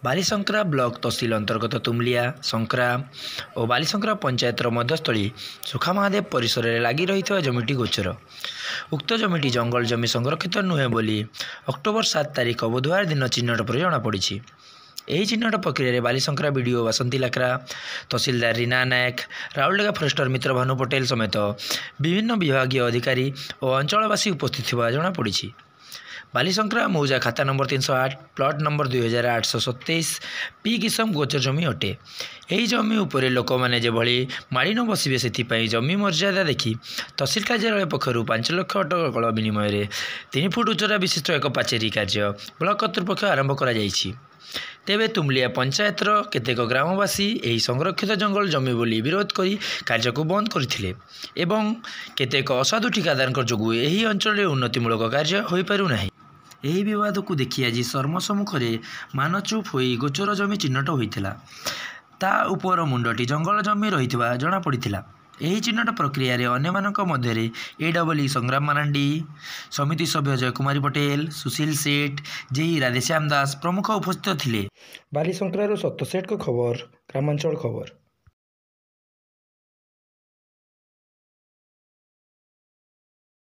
Balishankara block ତହସିଲ ଅନ୍ତର୍ଗତ ତୁମଲିଆ, ଶଙ୍କରା ଓ ବାଲିଶଙ୍କରା ପଞ୍ଚାୟତର ମଧ୍ୟସ୍ଥଳୀ ସୁଖା ମହାଦେବ ପରିସରରେ ଲାଗି ରହିଥିବା ଜମିଟି ଗୋଚର। ଉକ୍ତ ଜମିଟି ଜଙ୍ଗଲ ଜମି ସଂରକ୍ଷିତ ନୁହେଁ ବୋଲି ଅକ୍ଟୋବର 7 ତାରିଖ ବୁଧବାର ଦିନ ଚିହ୍ନଟ ପରେ ଜଣାପଡ଼ିଛି। ଏହି ଚିହ୍ନଟ ପ୍ରକ୍ରିୟାରେ ବାଲିଶଙ୍କରା ବିଡିଓ ବାସନ୍ତୀ ଲାକ୍ରା, ତହସିଲଦାର ରୀନା ନାୟକ, ରାଉରକେଲା ଫରେଷ୍ଟର ମିତ୍ର ଭାନୁ ପଟେଲ ସମେତ ବିଭିନ୍ନ ବିଭାଗୀୟ ଅଧିକାରୀ ଓ ଅଞ୍ଚଳବାସୀ ଉପସ୍ଥିତ ଥିବା ଜଣାପଡ଼ିଛି। ବାଲିଶଙ୍କରା ମୌଜା ଖାତା ନମ୍ବର 308, ପ୍ଲଟ୍ ନମ୍ବର 2827 ପି କିସମ ଗୋଚର ଜମି ଅଟେ। ଏହି ଜମି ଉପରେ ଲୋକମାନେ ଯେଭଳି ମାଡ଼ି ନ ବସିବେ, ସେଥିପାଇଁ ଜମି ମର୍ଯ୍ୟାଦା ଦେଖି ତହସିଲ କାର୍ଯ୍ୟାଳୟ ପକ୍ଷରୁ 5 ଲକ୍ଷ ଅଟକଳ ବିନିମୟରେ 3 ଫୁଟ ଉଚ୍ଚତା ବିଶିଷ୍ଟ ଏକ ପାଚେରୀ କାର୍ଯ୍ୟ ବ୍ଲକ କର୍ତ୍ତୃପକ୍ଷ ଆରମ୍ଭ କରାଯାଇଛି। ତେବେ ତୁମଲିଆ ପଞ୍ଚାୟତର କେତେକ ଗ୍ରାମବାସୀ ଏହି ସଂରକ୍ଷିତ ଜଙ୍ଗଲ ଜମି ବୋଲି ବିରୋଧ କରି କାର୍ଯ୍ୟକୁ ବନ୍ଦ କରିଥିଲେ ଏବଂ କେତେକ ଅସାଧୁ ଠିକାଦାରଙ୍କ ଯୋଗୁଁ ଏହି ଅଞ୍ଚଳରେ ଉନ୍ନତିମୂଳକ କାର୍ଯ୍ୟ ହୋଇପାରୁନାହିଁ। ଏହି ବିବାଦକୁ ଦେଖି ଆଜି ସର୍ମସମ୍ମୁଖରେ ମାନଚୁପ୍ ହୋଇ ଗୋଚର ଜମି ଚିହ୍ନଟ ହୋଇଥିଲା। ତା ଉପର ମୁଣ୍ଡଟି ଜଙ୍ଗଲ ଜମି ରହିଥିବା ଜଣାପଡ଼ିଥିଲା। ଏହି ଚିହ୍ନଟ ପ୍ରକ୍ରିୟାରେ ଅନ୍ୟମାନଙ୍କ ମଧ୍ୟରେ ଏ ଡବଲ୍ ଇ ସଂଗ୍ରାମ ମାରାଣ୍ଡି, ସମିତି ସଭ୍ୟ ଜୟକୁମାରୀ ପଟେଲ, ସୁଶୀଲ ସେଠ, ଜେଇ ରାଧେଶ୍ୟାମ ଦାସ ପ୍ରମୁଖ ଉପସ୍ଥିତ ଥିଲେ। ବାଲିଶଙ୍କରାରୁ ସତ୍ୟ ସେଠଙ୍କ ଖବର, ଗ୍ରାମାଞ୍ଚଳ ଖବର।